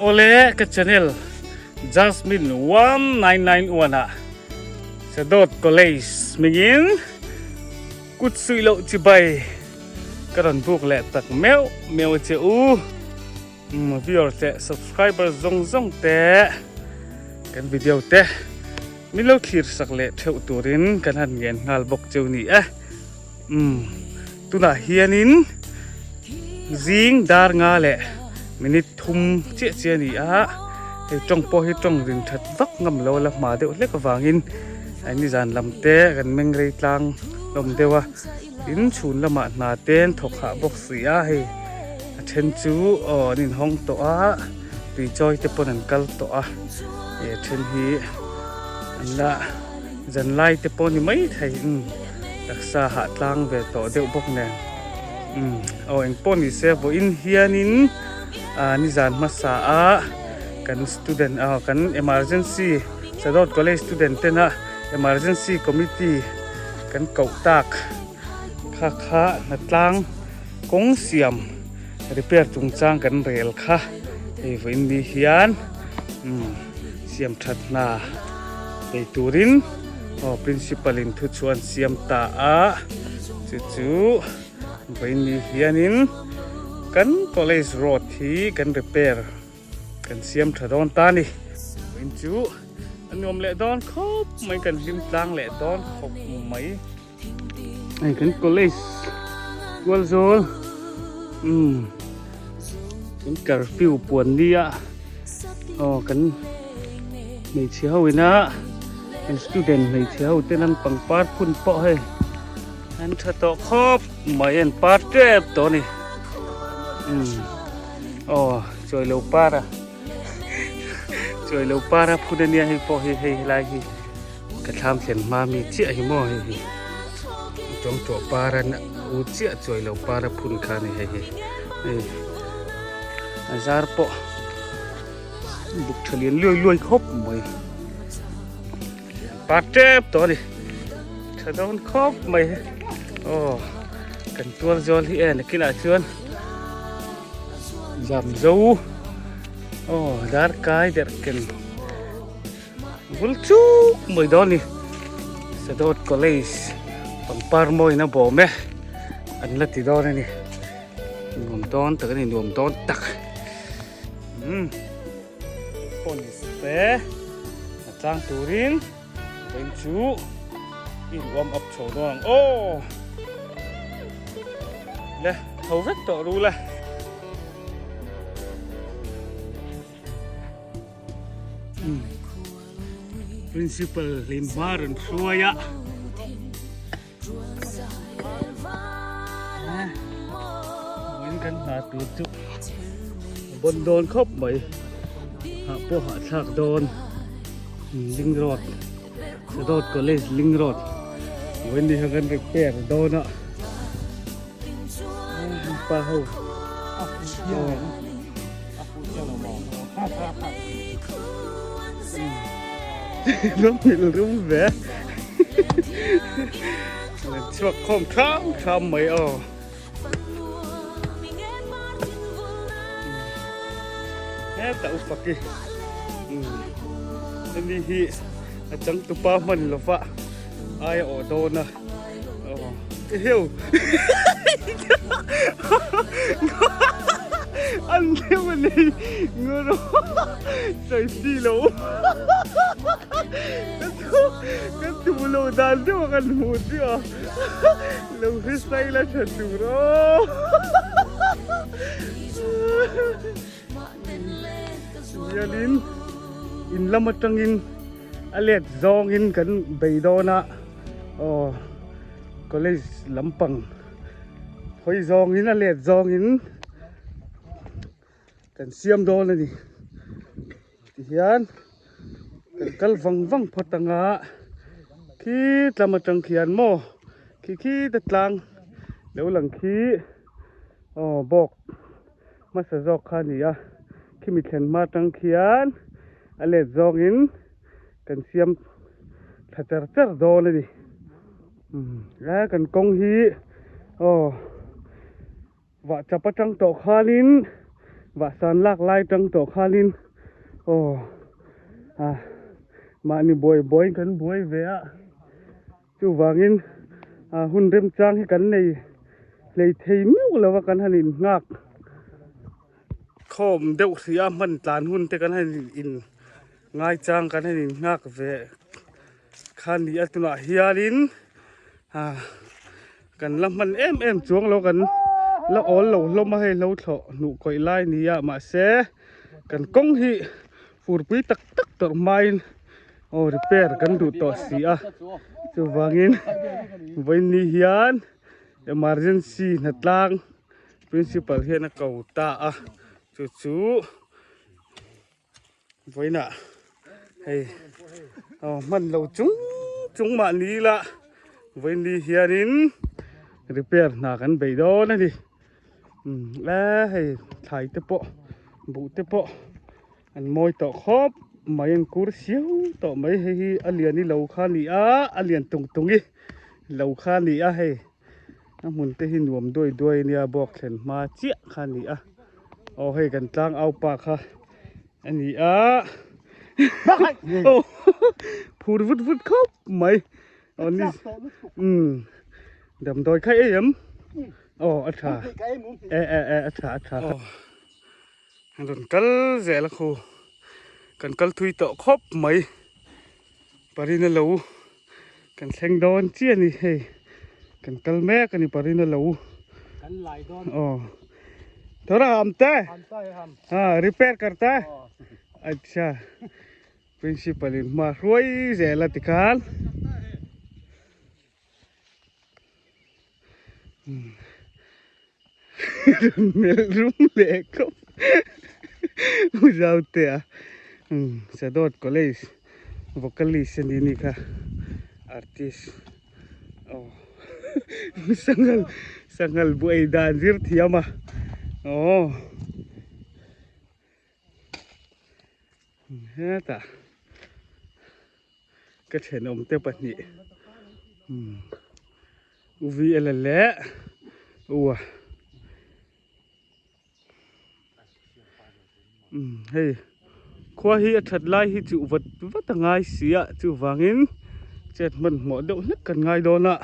Awle ka channel Jasmine 1991 ah Sadawt College hmingin kut suih loh chibai ka rawn buk leh tak meuh meuh a che u. Viewer te subscriber zawng zawng te kan video te min lo thlir sak leh theuh turin kan han ngen nghal bawk cheu ni e. Tunah hianin zing dar nga leh minute thum chiah chiah a ni a, hei tawng pawh hi tawng rin that vak ngam lo a la hma deuh hlek avangin nizan lam te kan meng rei tlang hlawm deuh a. Tin chhun lamah hna te an thawk hah bawk si a hei a then chu aw an inhawng tawh a tui chawi te pawn an kal tawh a ih a then hi an la zan lai te pawh a ni mai thei umm taksa hah tlang ve tawh deuh bawk nen umm aw engpawh ni se vawiin hianin ah nizan hmasa a kan student ah kan emergency Sadawt college student tena emergency committee. Kan koh tak kha kha hnatlang kawng siam repair chungchang kan rel kha hei vawiin ni hian umm siam that hna nei turin aw principal in thu chu an siam ta a chu chu vawiin ni hianin kan college road hi kan repair Kan siam tha dawn ta ni. Vawiin chu a nuam leh dawn khawp mai kan hlim tlang leh dawn khawp mai. Hei kan college kual zawl umm kan curfew puan nia aw kan hmeichhe ho ina kan student hmeichhe ho ten an pangpar phun pawh hei an tha tawh khawp mai an par tep tawh a ni umm. Aw chawi lo par a chawi lo par a phun ania hei pawh hi hei helai hi ka thlam thlen hma mi chiah hi maw hei hi tawng tawh par a u chiah chawi lo par a phun kha a ni hei hi hei a zar pawh buk tha lian luai luai khawp mai par tep tawh a ni tha dawn khawp mai aw kan tual zawl hi en nakinah chuan zam zo aw dar kai der ken vul chuk mai dawn ni Sadawt college pangpar mawina bawm e an la ti dawn a ni nuam dawn tak a ni nuam dawn tak umm pawh Te a tlang turin vawiin chu in warm up chho dawn ang aw. Le tho vek tawh ru la. Principal hlim hma rawn hruai a. Vawiin kan hna tur chu a bawn dawn khawp mai hah pawh hah thlak dawn ling road Sadawt college ling road vawiin ni hian kan repair dawn a pa ho Ram hmel rum ve An chhuak khawm thlam thlam mai aw Heta upaki Hemi hi a changtupa hman lova ai a awh dawn a aw Eheu An deuh a nei ngawr sawi si lo Ka tu lo dan deuh a kan hmuh chu a lo hrisai la tha tur aw Hianin in lam atangin a let zawngin kan bei dawn a aw college lampang hawi zawngin a let zawngin kan siam dawn a ni tihian kan kal vang vang phawt ang a khi tlam atang khian maw khi khi te tlang lo lang khi aw bawk hmasa zawk kha a ni a khimi thlen hma atang khian a let zawngin kan siam thla char char dawn a ni a kan kawng hi aw. Vah chap atang tawh khanin Vahsan lak lai tang tawh khanin aw ah mahni buai buaiin kan buai ve a chuvangin ah hun remchang hi kan nei hlei thei meuh lo a kan han in nghak khawm deuh hrih a hman tlan hun te kan han in ngaichang kan han in nghak ve kha ni a tunah hianin ah kan la hman em em chuang lo kan la awl lo hlawm a hei hlo thlawh hnuh kawih lai ni a mahse kan kawng hi furpui tak tak tawrh hmain aw repair kan duh tawh si a chuvangin vawiin hian emergency hnatlang principal hian a ko ta a chu chu. Vawiinah hei aw hman lo chung chung mahni ila vawiin ni hianin repair hna kan bei dawn a ni umm e hei thlai te pawh buh te pawh an mawi tawh khawp mai an kur siau tawh mai hei hi a lian i lo kha a ni a a lian tung tung i lo kha a ni a hei a hmun te hi nuam duai duai a nia bawk thlen hma chiah kha a ni a. Aw hei kan tlang au pa kha a ni a aw phur vut vut khawp mai aw ni umm damdawi kha ei em aw a tha e e e a tha a tha aw an rawn kal zel a khu kan kal thui tawh khawp mai parina lo kan thleng dawn chiah a ni hei kan kal mek a ni parina lo kan lai dawn aw thora ham te ha repair karta acha principal in hma hruai zel a tikhan Melh rum leh khawp u Zaute a Sadawt College vocalist a ni ni kha artist aw sanghal sanghal buai dan zir thiam a aw hetah ka thenawm te pahnih U VL leh U a umm hei khua hi a that lai hi chuh vat vat a ngai si a chuvangin chet hmanhmawh deuh hlek kan ngai dawn a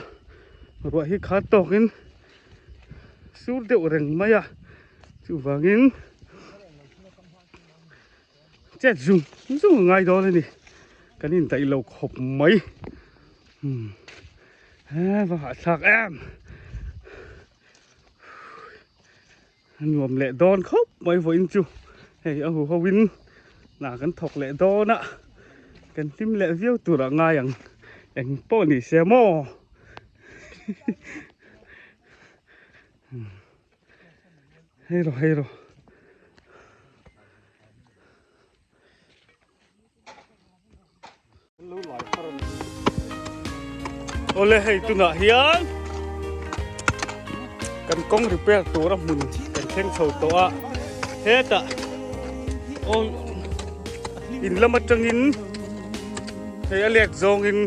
ruah hi khat tawkin sur deuh reng mai a chuvangin chet zung zung a ngai dawn a ni kan indaih lo khawp mai umm he va hahthlak em a nuam leh dawn khawp mai vawiin chu hei a huho in hna kan thawk leh dawn a kan hlim leh viau tur a ngai ang eng pawh ni se maw hei rawh hei rawh. Awle hei tunah hian kan kawng repair tur a hmun kan thleng chho tawh a hetah aw in lam atangin hei a lek zawngin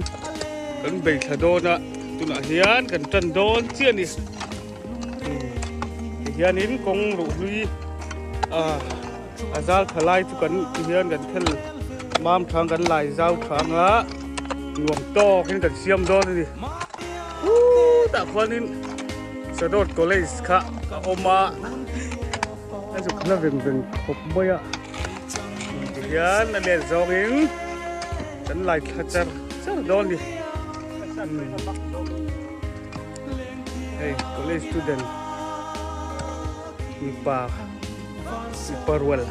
kan bei thla dawn a tunah hian kan tan dawn chiah a ni tihianin kawng ruh hlui ah A zal tha lai chu kan tihian kan thel mam thang kan lai zau thang a nuam tawkin kan siam dawn a ni hutah khuanin Sadawt College kha a awm a a zuk hla veng veng khawp mai a tihian a let zawngin kan lai thla char char dawn a ni hei college student mipa. Mipa rual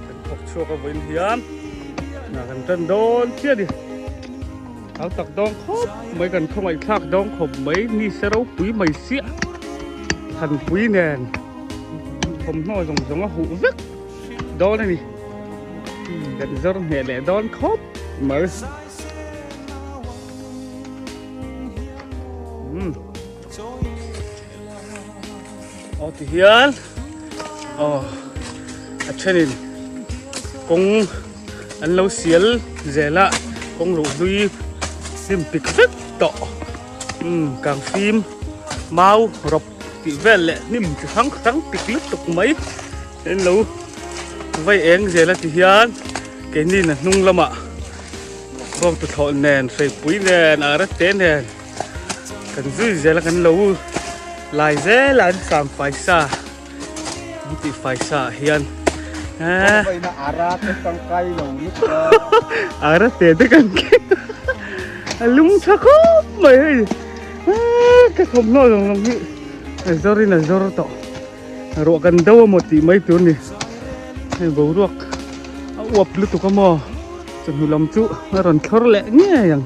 kan thawk chhuak a vawiin hian hna kan tan dawn chiah a ni thau tak dawng khawp mai kan khawngaih thlak dawng khawp mai ni se ropui mai siah thanpui nen thawmhnaw zawng zawng a huh vek dawn a ni kan zawr hneh leh dawn khawp mai. Aw ti hian aw a thenin kawng an lo sial zel a kawng ruh hlui hnim pik vek tawh umm kang fim mau rawp tih vel leh hnim chi hrang hrang pik lutuk mai. En lo vai eng zel a ti hian keini na hnung lamah bawng tuthlawh nen hreipui nen ara te nen kan zui zel a kan lo lai zel a an sam fai sa an tih fai sa ah hian eh ara te tangkai lo lutuk a ara te te kan a lung tha khawp mai hei ka thawmhnaw zawng zawng hi a zawrin a zawr tawh. Ruah kan do amaw tih mai tur ni. Hei boruak a uap lutuk amaw chawhnu lam chu a rawn thlawr leh ngei ang.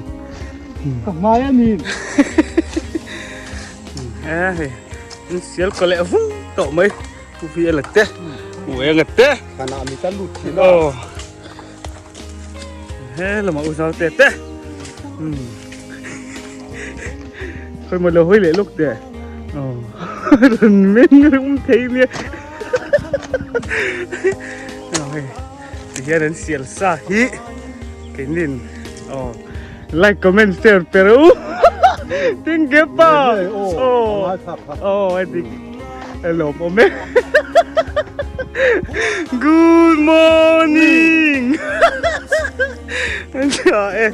Ka hmai a ni. E hei an sial kaw leh vung tawh mai. Pu Viela te, Pu Enga te. Kana mi ta lut thin a. Aw. He lamah u zau te te. Khoi mo lo hoi leh luk te. Oh. Run men rum thei nia. Oi. Ti hian an sial sa hi. Keinin. Oh. Like comment share pero. Thank you pa. Oh. Oh, I think. Hello, ome. Good morning. Cha e.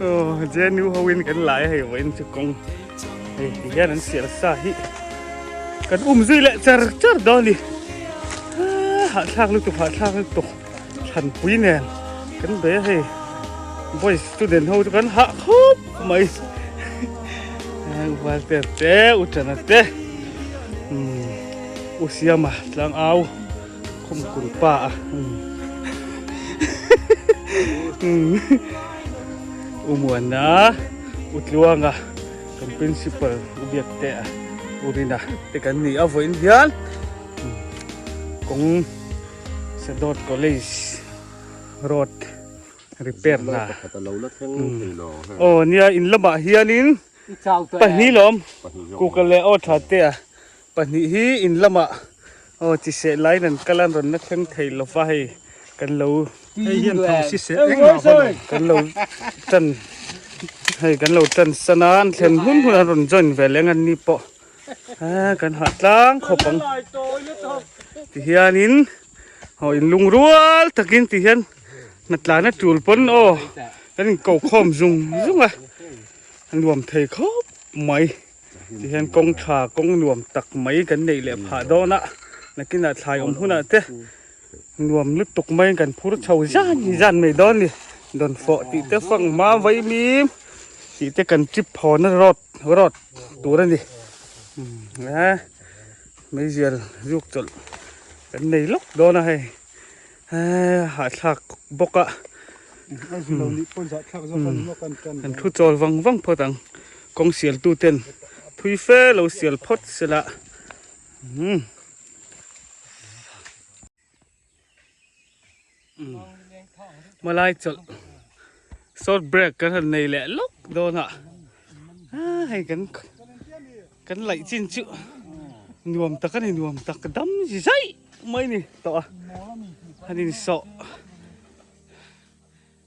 Oh, je new hoin kan lai hei voin chu kong. Hei ti hian an sial sa hi. Kan um zui leh char char dawn ni. Ha thlak lutuk ha thlak lutuk. Thlan pui nen kan be hei. Boys student ho chu kan ha khawp mai. Walter te Uchana te. U Siama tlang au khum kun pa a. U Muana U Tluanga kan principal U Biak te a U Rina te kan ni a vawiin hian kawng Sadawt College road repair na. Aw nia in lamah hianin pahnih lawm kukal leh aw tha te a pahnih hi in lamah aw chi seh laiin an kal a an rawn na thleng thei lo va hei kan lo kan lo tan hei kan lo tan san a an thlen hun hun an rawn join ve leh ang an ni pawh. Kan hah tlang khawp ang ti hianin aw in lungrual takin ti hian hnatlana tul pawn aw kan in ko khawm zung zung a a nuam thei khawp mai ti hian kawng tha kawng nuam tak mai kan neih leh phah dawn a nakinah thlai awm hunah te nuam lutuk mai kan phur chho zan zan mai dawn a ni dawnfawh tih te fang hma vaimim tih te kan trip hawn a road. Road tur a ni eh meizial zuk chawlh kan nei lawk dawn a hei eh hahthlak bawk a kan thu chawl vang vang phawt ang kawng sial tu ten thui fe lo sial phawt sela umm. Malai chawlh short break kan han nei leh lawk dawn a hei kan kan laih chin chu nuam tak a ni nuam tak dam zi zai mai ni tawh a han insawh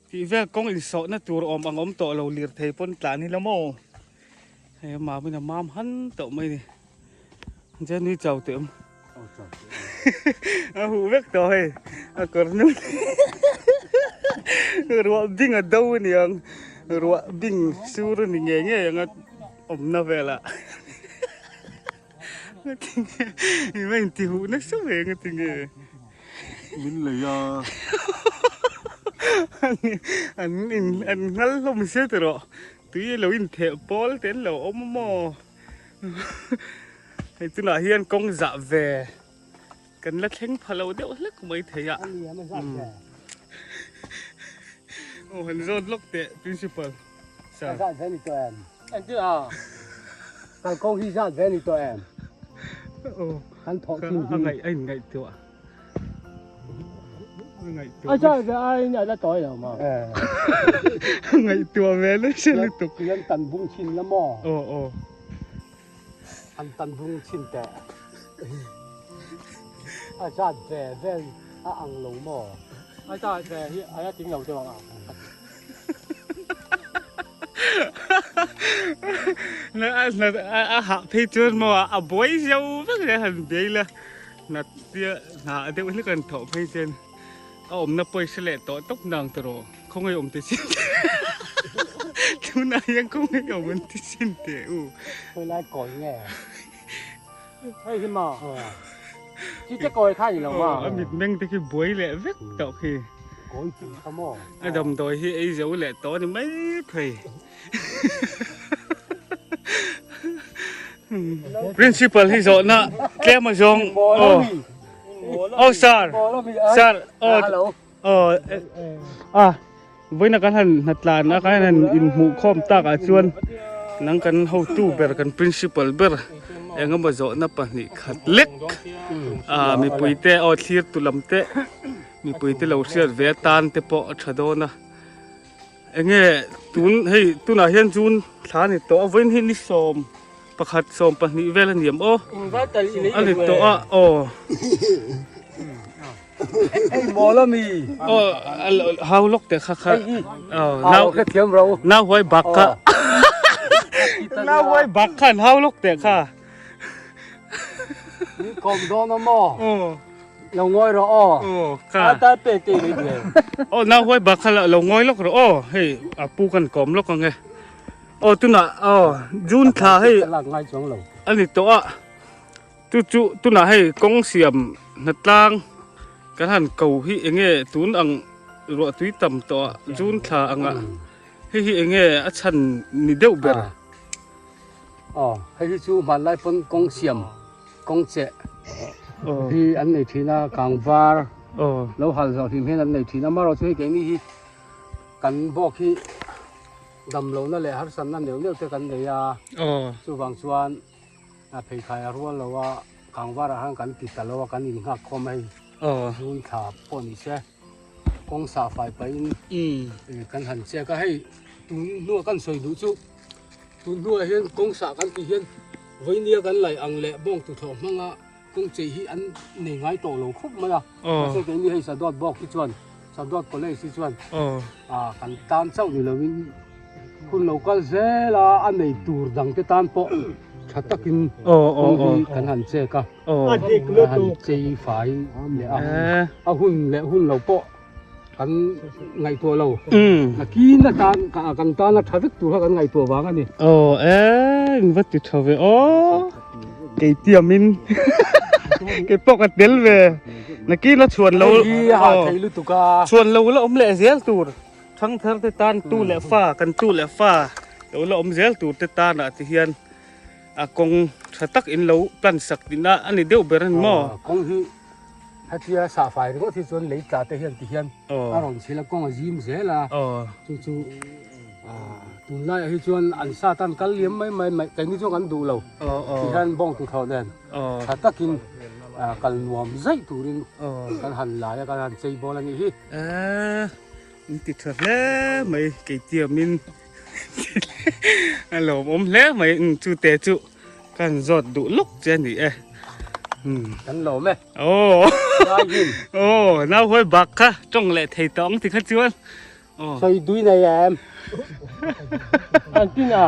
tih vel kawng insawh na tur awm ang awm tawh lo lirthei pawn tlan hi la maw hei a mam in a mam han tawh mai ni. Jenny chau teh awm. A huh vek tawh hei. A kawr hnung. Ruah bing a do a ni ang. Ruah bing sur a ni ngei ngei ang a awmna velah. Ngatinge i va inti huh nasa ve ngatinge. Min lei a. An in an nghal hlawm sia tiraw. Tui lo intheh pawl te an lo awm a maw. Hei tunah hian kawng zah ve kan la thleng pha lo deuh hlek mai thei a. Aw han zawt lawk teh principal sir. Zat ve ni tawh em? Engtin a? Kan kawng hi zat ve ni tawh em? Aw kan thawh thin hi. A ngaih a in ngaihtuah. A zat ve aiin a la tawi lo maw? Ngaihtuah ve nasa lutuk. Tui an tan bung chin la maw? Aw aw. An tan bung chin teh. A zat ve vel a ang lo maw? A zat ve hi a la ting lo deuh ang a. A hah phei chuan maw a buai zeuh vek zel han bei la. Hnat tia hna deuh hlek an thawh phei chuan a awmna pawh i hre leh tawh tawp nang tawh khawngaih awm te sin tunah hian khawngaih awm an ti sin teh u. Khawi lai kawi nge? Hei hi maw? Chi te kawi kha ni lo maw? A mit meng te khi buai leh vek tawh khi. Kawi chi kha maw? A damdawi hi ei zo leh tawh a ni mai thei. Principal hi zawhna tlem a zawng aw aw sir sir aw aw a vawiina kan han hnatlan a kan han inhmuh khawm tak ah chuan nang kan hotu ber kan principal ber engemaw zawhna pahnih khat lek a mipui te aw thlir tu lam te mipui te lo hriat ve atan te pawh a tha dawn a. Enge tun hei tunah hian June thla a ni tawh a vawiin hi ni sawm pakhat sawm pahnih vel a ni em aw a ni tawh a aw aw hau lawk teh kha kha aw nau nau huai bak kha nau huai bak kha an hau lawk teh kha aw. Lo ngawi rawh aw. Aw ka. A ta pe te ni ve. Aw nau huai bak kha lo ngawi lawk rawh aw hei a pu kan kawm lawk ang e. Aw tunah aw June thla hei lak ngai chuang lo. A ni tawh a. Tu chu tunah hei kawng siam hnatlang kan han ko hi enge tun ang ruah tui tam tawh a June thla anga hei hi enge a chhan ni deuh ber. Aw hei hi chu hmanlai pawn kawng siam kawng cheh hi an nei thin a kang var lo hal zawh hlim hian an nei thin a amaherawhchu hei keini hi kan bawk hi dam lohna leh harsatna neuh neuh te kan nei a chuvang chuan pheikhai a rual lo a kang varah khan kan ti ta lo a kan innghak khawm a hei zun thla pawh ni se kawng sah fai pahin kan han chek a hei tun hnua kan sawi duh chu. Tun hnuah hian kawng sah kan tih hian vawinia kan laih ang leh bawng tuthlawh hmanga kawng chei hi an nei ngai tawh lo khawp mai a. Mahse keini hei Sadawt bawk hi chuan Sadawt College hi chuan kan tan chauh ni lovin hun lo kal zel a, a nei tur dang te tan pawh tha takin kawng hi kan han chek a, kan han chei fai leh a, a hun leh hun lo pawh. Kan ngaihtuah lo. Nakin atan kan tana tha vek tur kha kan ngaihtuah vang a ni. Aw e in va ti tha ve aw. Kei tiamin kei pawh ka tel ve. Nakin a chhuan lo. Hei hi a hah thei lutuk a. Chhuan lo la awm leh zel tur. Thangthar te tan tu leh fa kan tu leh fa lo la awm zel tur te tanah ti hian a kawng tha tak in lo plan sak tihna a ni deuh ber a ni maw. Kawng hi Hetia sahfai ringawt hi chuan lei tla te hian ti hian a rawn chhil a kawng a zim zel a chu chu tunlaiah hi chuan an sa tan kal liam mai mai mai keini chuan kan duh lo ti hian bawng tuthlawh nen tha takin kal nuam zaih turin kan han lai a kan han chei bawl a nih hi. In ti tha hle mai kei tiamin a lawmawm hle mai chu te chu. Kan zawt duh luk che a ni e. Kan lawm e. Aw. Aw, nau huai bak kha tawng leh thei tawh ang ti kha chuan. Aw. Sawi dui nei em. An tin a.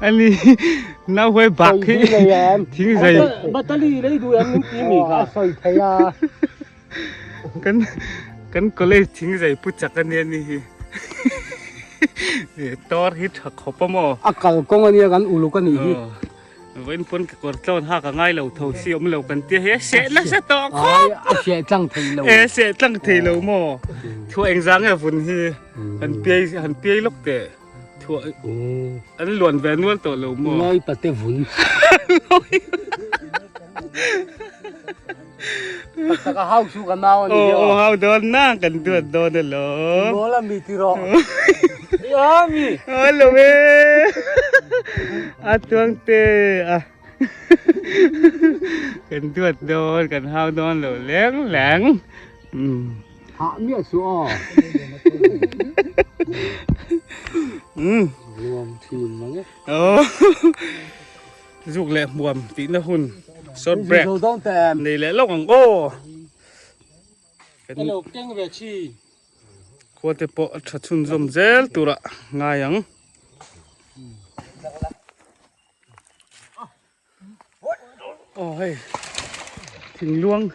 Ani nau huai bak hi. Sawi dui nei em. Thing zai. Batali lei duh em min ti mi kha. Sawi thei a. Kan kan college thing zai pu chak ania ni hi. Tor hi tha khawp a maw? A kal kawng ania kan uluk a nih hi. Vawiin pawn ka kawr tlawn hak a ngai lo tho si awm lo kan tia hi a seh nasa tawh khawp. A seh tlang thei lo. E seh tlang thei lo maw? Thuah engzah nge vun hi han piai han piai lawk teh. Thuah an luan ve nual tawh lo maw? Ngawi pate vun. Tak tak a hau chu ka nau a ni hiau. Aw hau dawn na kan duat dawn alawm. Mawl a mi ti rawh. Ya mi. Aw lo e. A tuang te a. Kan duat dawn kan hau dawn lo leng leng. Hah miah suh aw. Nuam thin mang e. Aw. Zuk leh hmuam tihna hun short break nei leh lawk ang aw. Khua te pawh a tha chhunzawm zel turah ngai ang. Aw hei thingluang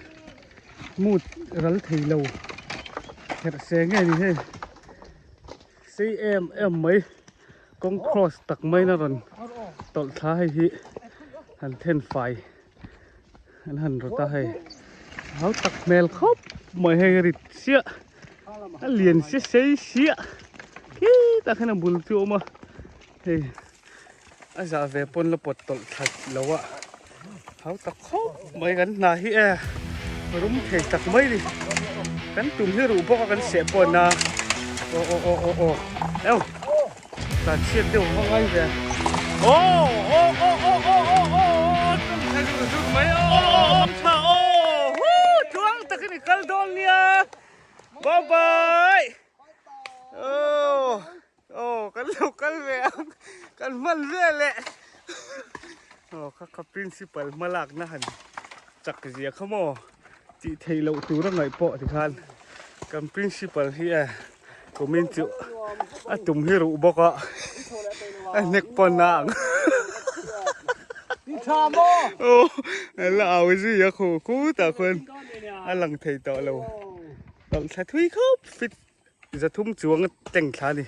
mut ral thei lo herh se nge ni hei sei em em mai kawng cross tak mai na rawn tawlh thla hei hi han then fai an han rawt a hei hau tak hmel khawp mai hei rit chiah a lian sia sei siah khitah khian a bul chu a awm a hei. A zah ve pawn la pawt tawlh that lo a, hau tak khawp mai kan hna hi e rum thei tak mai ni, kan tum hi ruh bawk a kan seh pawn a, aw aw aw aw aw eo tlan chhiat deuh a ngai ve aw aw aw aw aw aw aw tum thei dur dur mai aw aw aw tha aw huu tluang takin i kal dawn nia bye bye aw. Aw kan lo kal ve ang kan hman vel e aw kha kha principal hma lakna han chak zia kha maw tih theih loh tur a ngaih pawh tikhan kan principal hi e kumin chu a tum hi ruh bawk a a hnek pawn a ang aw la au zui a khu khutah khuan a lang thei tawh lo tawlh thla thui khawp fit. Zathum chuang a teng thla a ni.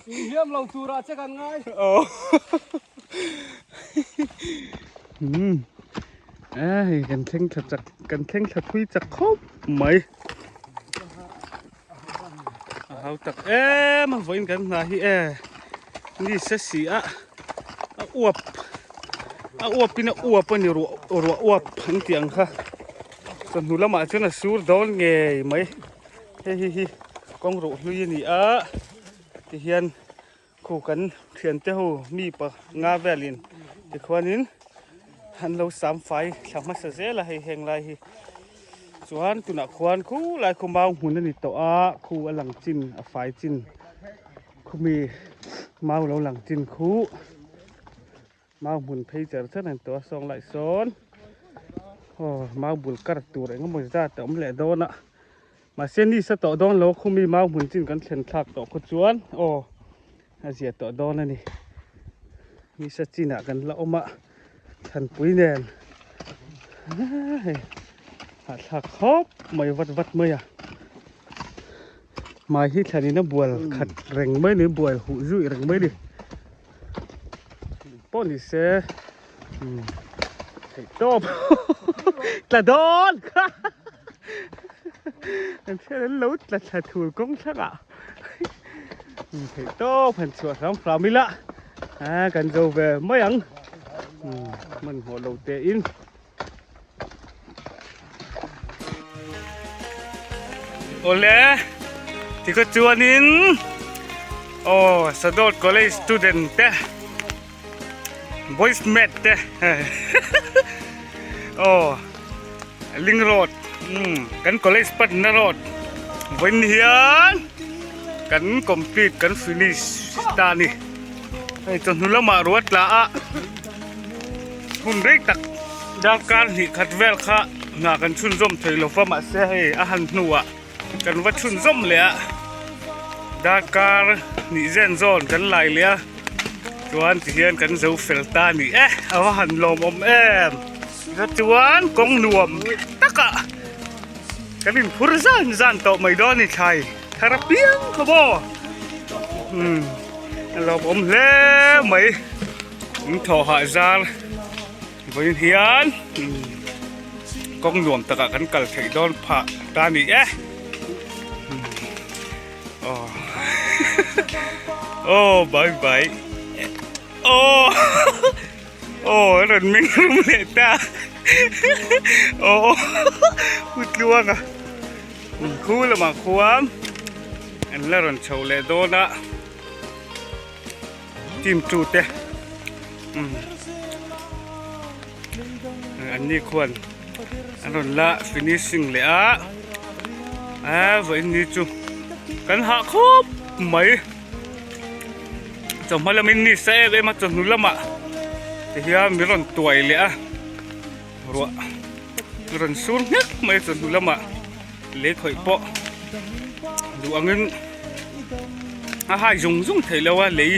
Inhliam lo turah che kan ngai. Aw. Hmm. A hei kan thleng thla chak kan thleng thla thui chak khawp mai. A hau tak em a vawiin kan hna hi e. Ni se si a a uap a uap in a uap a ni ruah ruah uap an tih ang kha. Chawhnu lamah chuan a sur dawn ngei mai hei hi hi kawng ruh hlui a ni a tihian khu kan thiante ho mi pa nga velin tikhuanin an lo sam fai thla hmasa zel a hei heng lai hi chuan tunah khuan khu lai khu mau hmun a ni tawh a khu a lang chin a fai chin khumi mau lo lang chin khu. Mau hmun phei cher cher an tawh a sawng lai sawn aw mau bul kar tur eng emaw zat a awm leh dawn a mahse ni sa tawh dawn lo khumi mau hmun chin kan thlen thlak tawh khaw chuan aw a zia tawh dawn a ni ni sa chinah kan la awm a thanpui nen hei hahthlak khawp mai vat vat mai a hmai hi thlanin a bual khat reng mai a ni bual huh zui reng mai a ni. Pawh ni se theih tawp tla dawn kha an thian an lo tla thla thul kawng thlangah theih tawp han chhuah hram hram ila a kan zo ve mai ang hmanhmawh lo te in. Awle tikha chuanin aw Sadawt College student te boys mate te aw Ling road umm kan college panna road vawiin hian kan complete kan finish ta a ni hei chawhnu lamah ruat tla a. Hun rei tak darkar hnih khat vel kha hna kan chhunzawm thei lo va mahse hei a han hnuah kan va chhunzawm leh a darkar hnih zen zawn kan lai leh a chuan tihian kan zo fel ta a ni e a va han lawmawm em chuan kawng nuam takah kan inphur zan zan tawh mai dawn a ni thlai thar apiang kha maw umm a lawmawm hle mai. In thaw hah zar vawiin hian kawng nuam takah kan kal theih dawn phah ta a ni e aw aw bye bye aw aw a rawn meng rum leh ta aw pu tluanga khu lamah khuan an la rawn chho leh dawn a. Team 2 te umm an ni khuan an rawn la finishing leh a a vawiin ni chu kan hah khawp mai chawhma lamin ni sa em em a chawhnu lamah ti hian min rawn tuai leh a ruah a rawn sur nghek mai chawhnu lamah lei khawih pawh duh angin a hai zung zung thei lo a lei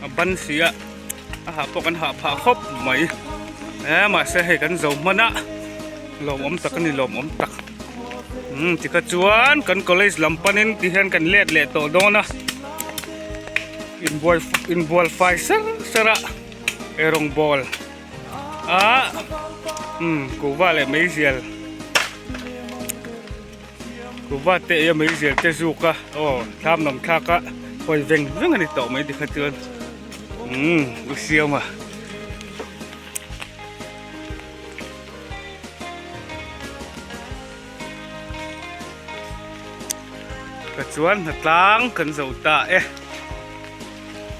a ban si a a hah pawh kan hah phah khawp mai. E mahse hei kan zo hman a lawmawm tak a ni lawmawm tak umm tikha chuan kan college lam panin ti hian kan let leh tawh dawn a inbuai inbual fai ser ser a eirawng bawl a umm kuhva leh meizial kuhva te ei a meizial te zuk a aw thlam lam thlak a hawi veng veng a ni tawh mai tikha chuan umm u siam a. Ka chuan hnatlang kan zo ta e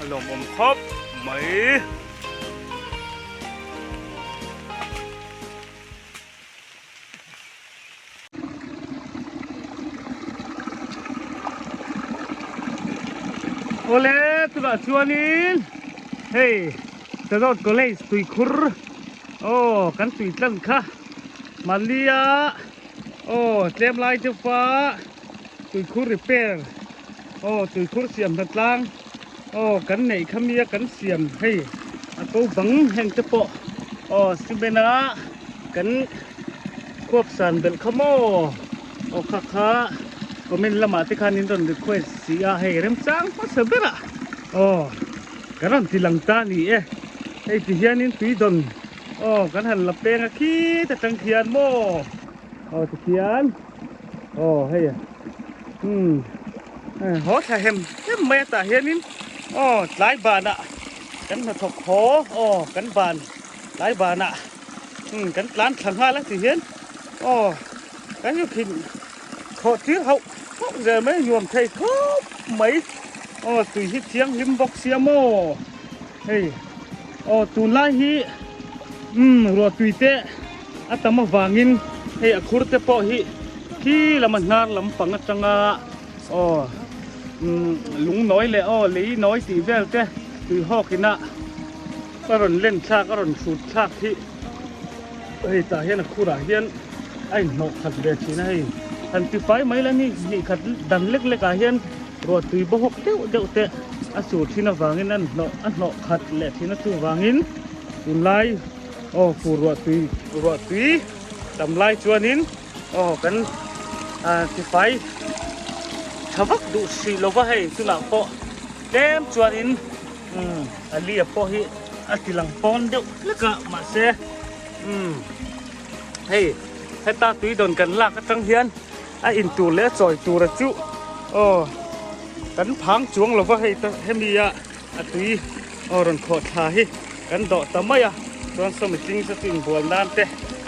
a lawmawm khawp mai. Awle tunah chuanin hei Sadawt College tuikhur aw kan tui tlan kha mahnia aw tlem lai deuhva tuikhur repair aw tuikhur siam hna tlang aw kan neih kha mia kan siam hei a ko bang heng te pawh aw cement a kan khuap san belh kha maw aw kha kha comment lamah te khan in rawn request si a hei remchang hmasa berah aw kan rawn ti lang ta a ni e hei ti hianin tui dawn aw kan han la peng a khit atang khian maw aw tikhian aw hei umm haw thla hem hem mai a tah hianin aw tlai banah kan hnathawk haw aw kan ban tlai banah umm kan tlan thla nghal a ti hian aw kan zu khin thawh tir hauh hauh zel mai nuam thei khawp mai aw tui hi thianghlim bawk sia maw hei aw tunlai hi umm ruah tui te a tam avangin hei a khur te pawh hi khi lama hnar lampang atanga aw umm lung nawi leh aw lei nawi tih vel te tui hawk ina a rawn len thlak a rawn hrut thlak hi hei tah hian a khurah hian a inhnawh khat ve thin a hei han ti fai mai la ni hnih khat dan lek lek ah hian ruah tui bawhawk deuh deuh te a sur thin avangin a hnawh a hnawh khat leh thin a chuvangin tunlai aw fur ruah tui ruah tui tam lai chuanin aw kan ah ti fai tha vak duh hrih lova hei tunah pawh tlem chuanin umm a lia pawh hi a ti lang pawn deuh hlek a mahse umm hei heta tui dawn kan lak atang hian a in tur leh a chawi tura chu aw kan phang chuang lova hei ta hemi a a tui aw rawn khawh thla hi kan dawh ta mai a chuan sawmi tling chu chu inbual nan te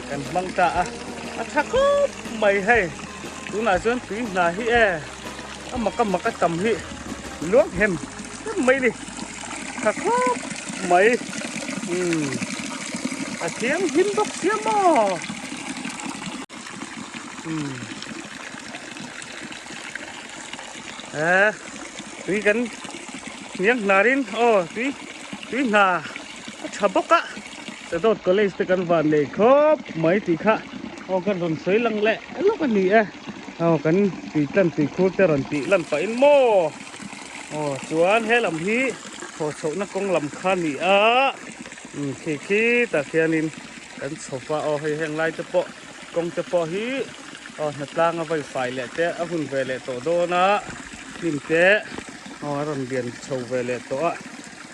kan hmang ta a a tha khawp mai hei tunah chuan tui hna hi e a mak a mak a tam hi luang hem hem mai ni tha khawp mai umm a thianghlim bawk sia maw umm e tui kan hniang hnar in aw tui tui hna a tha bawk a Sadawt college te kan van nei khawp mai tih kha aw kan rawn sawi lang leh lawk a ni e aw kan tui tlan tui khur te rawn tih lan pah in maw aw chuan he lam hi thaw chhohna kawng lam kha a ni a umm khi khi tah khianin kan chho va aw hei heng lai te pawh kawng te pawh hi aw hnatlang a vai fai leh te a hun ve leh tawh dawn a hnim te aw a rawn lian chho ve leh tawh a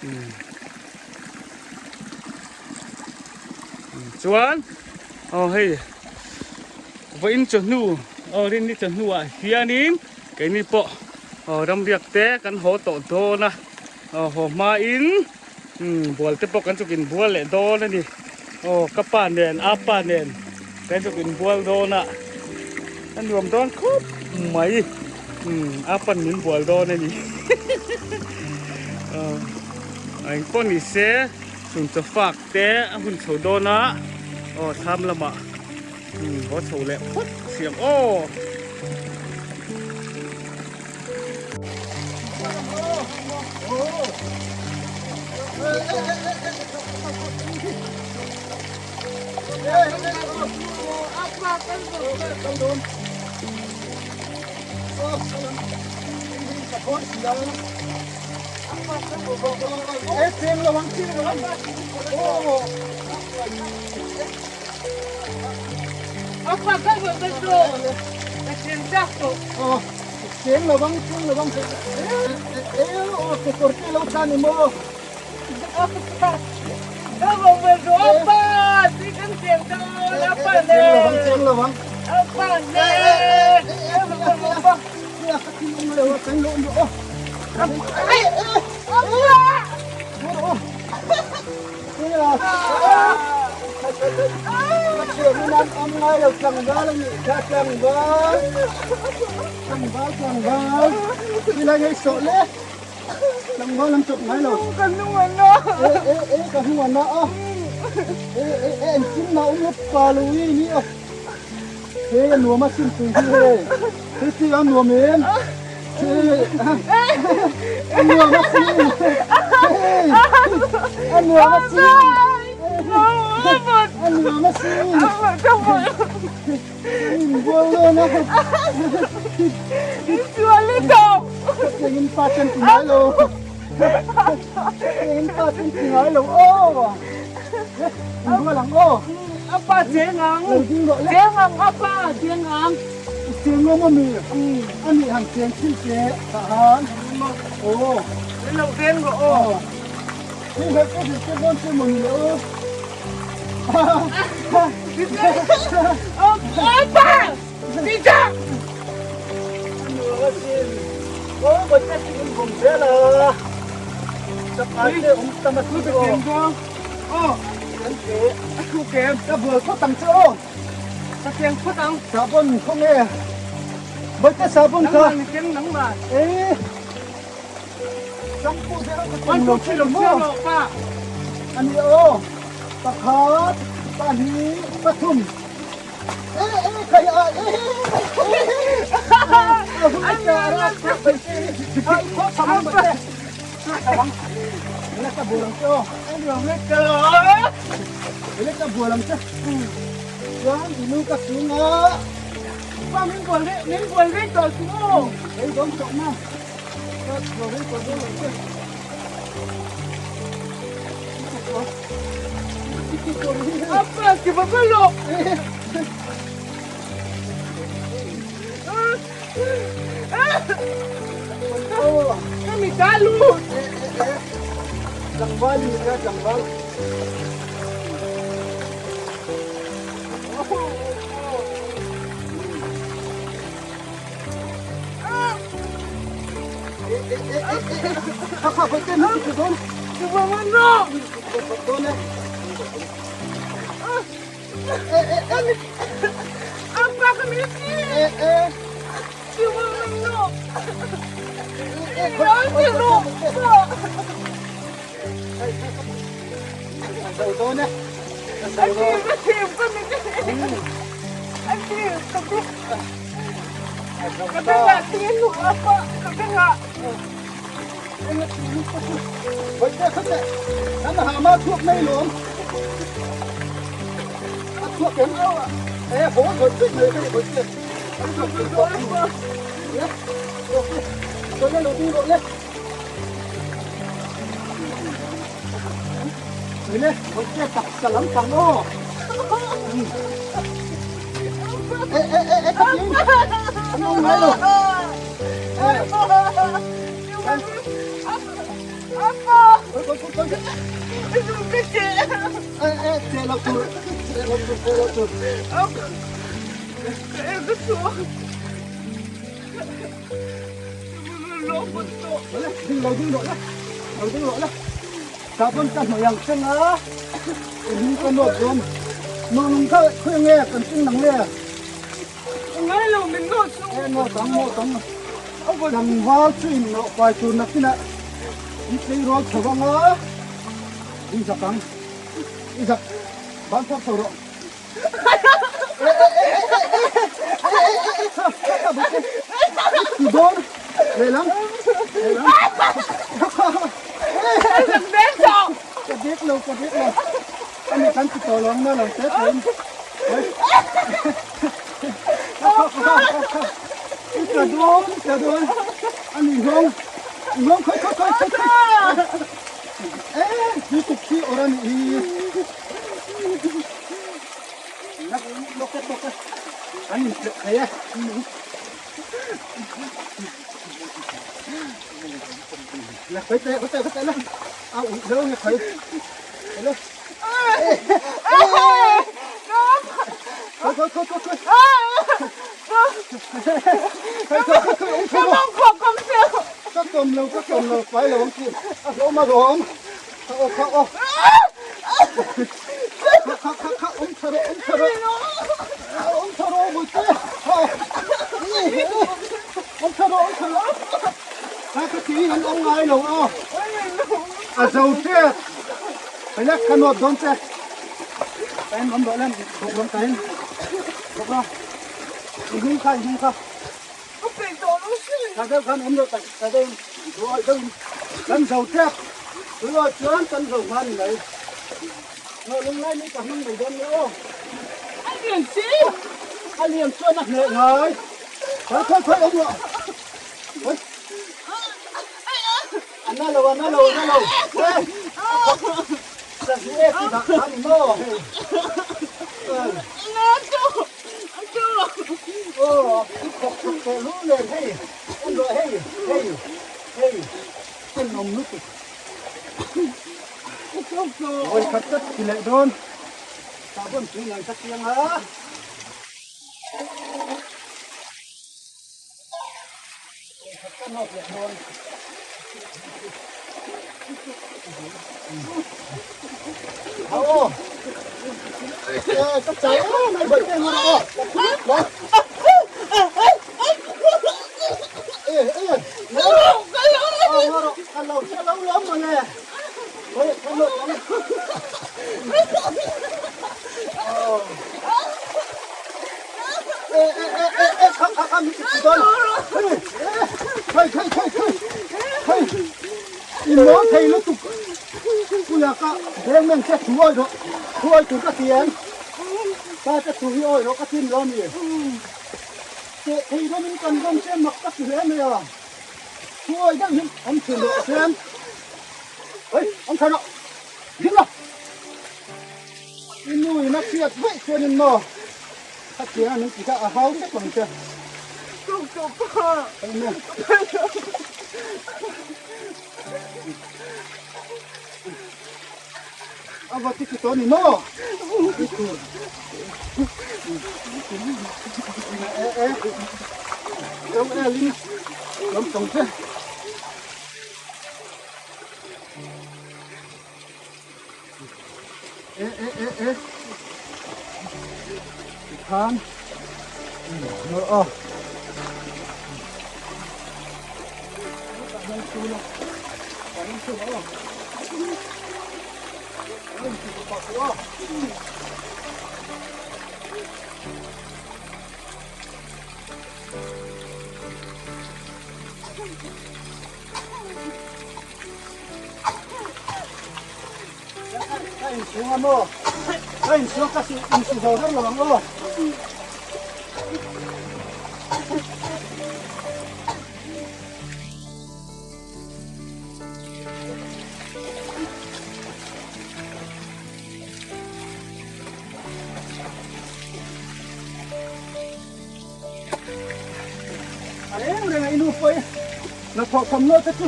umm. Chuan aw hei vawiin chawhnu aw rinni chawhnu ah hianin keini pawh aw ramriak te kan haw tawh dawn a aw haw hmain umm bual te pawh kan chuk inbual leh dawn a ni aw ka pa nen a pa nen kan chuk inbual dawn a a nuam dawn khawp mai umm a pan min bual dawn a ni aw. A engpawh ni se chhun chaw fak te a hun chho dawn a aw thlam lamah umm haw chho leh phawt siam aw. Cheng lo bang cheng lo bang e aw kekawr te lo tla ni maw cheng lo bang Nak tawk e tawk e. Kan intleuh thei e. La khoi teh khoi teh khoi teh la. A ui zo nge khoi. Le. Khoi khoi khoi khoi khoi. Khoi khoi khoi khoi ung khoi. Ka tom lo ka tom lo pai lo ang chi. A hlawm a rawm. Kha aw kha aw. Kha kha kha kha awm tha rawh awm tha rawh. Awm tha rawh Bawihte. Kha aw. Awm tha rawh awm tha rawh. Kha ka ti an awm ngai lo aw. A zo tep. Hei ka nawt dawn che. Kain awm rawh lem bawk rawh kain. Bawk rawh. I hnung kha i hnung kha. Tha deuh khan awm rawh tha deuh in ruai deuh in kan zo tep tunah chuan kan zo hma ni mai ngaw lung lai ni ka hmang mai dawn nia aw a lian si a lian chuan a hneh ngai khawi khawi khawi awm rawh khawi a na lo a na lo a na lo sahni e ti dah kha ni maw hei na chu Aw i khawk chhawk teh lul nen hei en rawh hei hei hei en awm lutuk vawi khat ka ti leh dawn tah pawn tui ngai ka chiang a. Vawi khat ka nawk leh dawn. Aw ka chai em mai bawih te ngur aw e e ka lo ka lo lawm mawle bawih ka lo e e e e e kha kha kha mi ti dawn khai khai khai khai khai in maw thei lutuk puia ka beng meng che thu awi rawh thu awi tur ka ti em pa ka thu hi awi rawh ka tin lo mi teh thei dawn in kan rawn che mak ka ti hle mai a thu awi deuh hi awm thin rawh chuan hei awm tha rawh ding la I nu in a hriat vaih chuanin maw khatiang a min ti kha a hau hrep ang che. Amen. A va ti ti tawh ni maw? I tur. E e. Lo elin lam tawng che. E e e e tikhan nawr aw Ka inchhung a maw? Ka inchhung ka insu zo ber lo ang aw. A reng reng a i nu pawh i hnathawh thawmhnaw te chu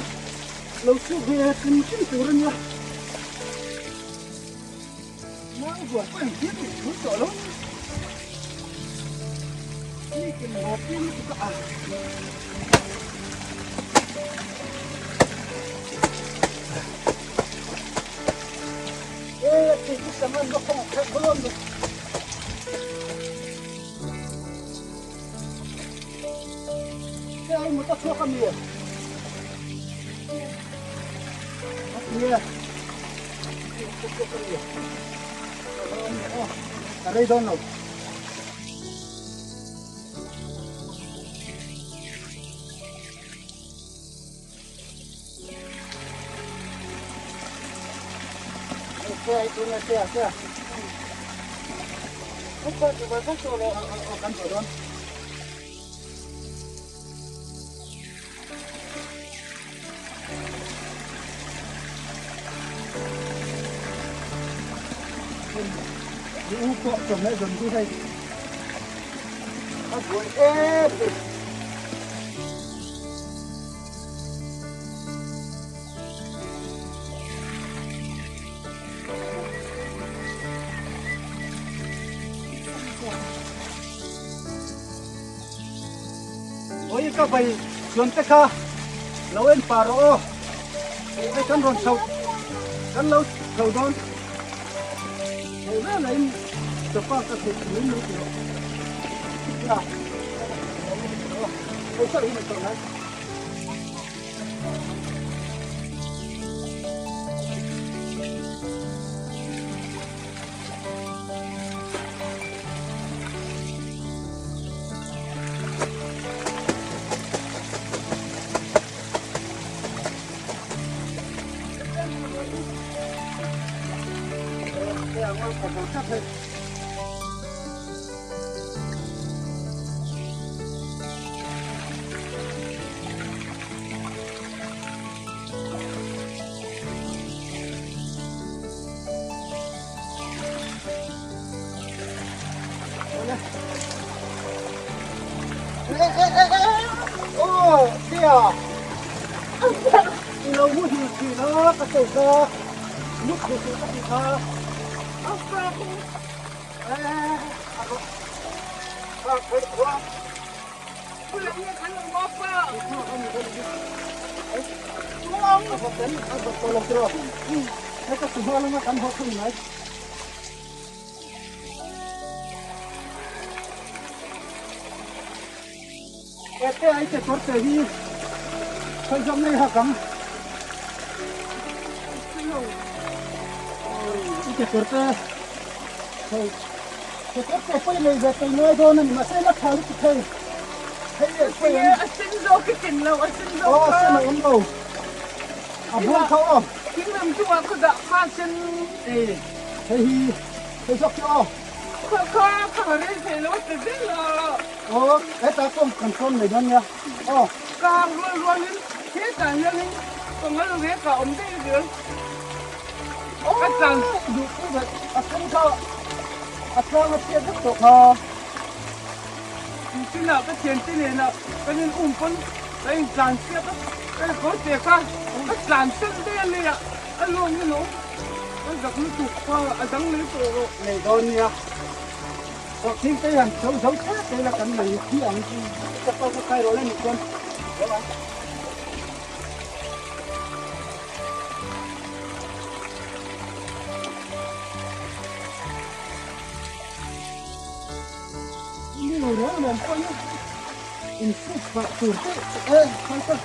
lo chhuk ve hrim hrim tur a nia. Nang vuan pawh engtir tih thul tawh lo. Mi kin haw tir lutuk a. E, thei chu sangan va khawng kherh dawn lo. Hei mut a chhuak a mi? Nia. Mut a chhuak a mi? A rei dawn lo. I u pawh chawhmeh zawn hi hei a buai em em. Oi ka vai chuan te kha lo en pah rawh aw hei kan rawn chho kan lo chho dawn hei vel a in chawpa ka theih mai mai tih rawh ya hei chauh hi ni tawh nai. Lo muhil thin a ka sawi kha mut duh suh ka ti kha Ete ai te kawr te hi khawi zawk ngei hak ang. I ke kawr te hei ke kawr te pawh i nei ve tei ngai dawn a ni mahse la tha lutuk hei hei leh pawh Tinge a sen zawk i ken lo a sen zawk aw sen a awm lo a bawm kha aw Thing lam chungah khaw dah kha sen hei hi hei zawk chu aw Kha kha kha ka rel thei lo a ti zel a. Aw hetah pawh kan sawn mai dawn nia aw. Ka hang rual rualin hetah hianin ka ngal rek ah awm daih zel. Ka tlan duh pui daih a sen kha a tlang a chhiat vek tawh kha. Nichinah ka thiante nena kan in um pawn ka in tlan chiah a, ka kawr te kha ka tlan sen daih a leiah a lawng in a awm. Ka zak lutuk kha a dang leh tawh rawh. Nei dawn nia. Sawhthing te hian zo zo thlek te ila kan nei thi ang ka pawh ka khai rawh le nih chuan lo ang. Ni lo reng reng pawh hi in suk pah tur te e khai ta.